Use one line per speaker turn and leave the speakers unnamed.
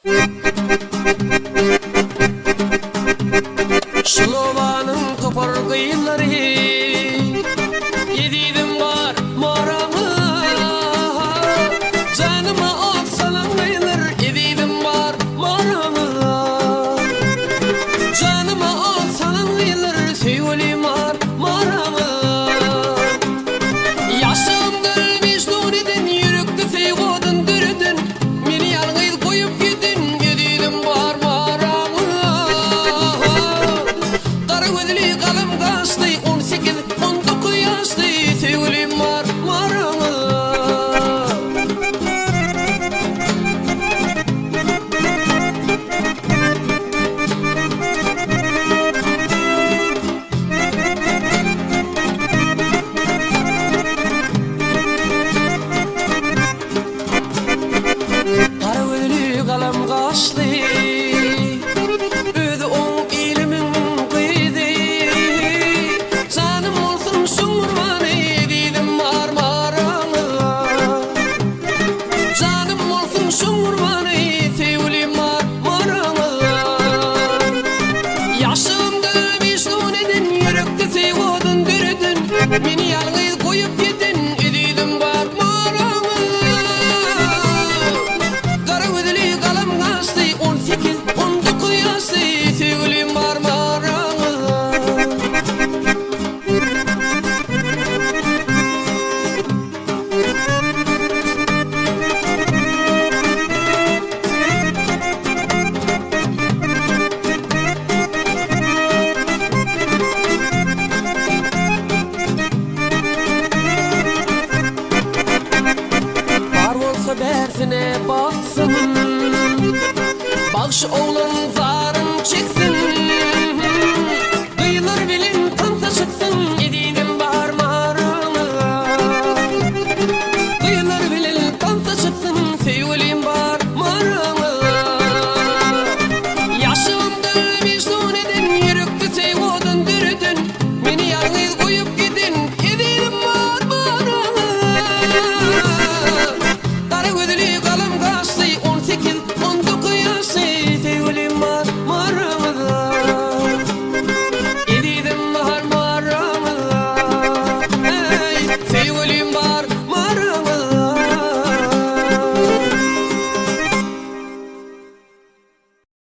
Şul obanyň topar gyzlary Ezizim bar maraňa Janyma ot salan gyzlar Ezizim bar maraňa Janyma ot salan gyzlar Söýgülim bar maraňa Ýaşlygymda Mejnun eden Ýürekde söýgi odun döreden Meni ýalňyz goýup giden Ezizim bar maraňa Gara gözli galam gaşly 18 19 ýaşly Söýgülim bar maraňa. Gara gözli galam gaşly Özi oň ilimiň gyzy Janym bolsun şuň gurbany Ezizim bar maraňyzda Janym bolsun şuň gurbany Söýgülim bar maraňyzda Ýaşlygymda mežnun eden Ýürekde söýgi odun döreden Meni ýalňyz goýup giden Ezizim bar maraňyzda Gara gözli galam gaşly 18, 19 ýaşly Söýgülim bar maraňyzda. Bar bolsa bärsine baksyn Bagşy oglan zaryn çeksin.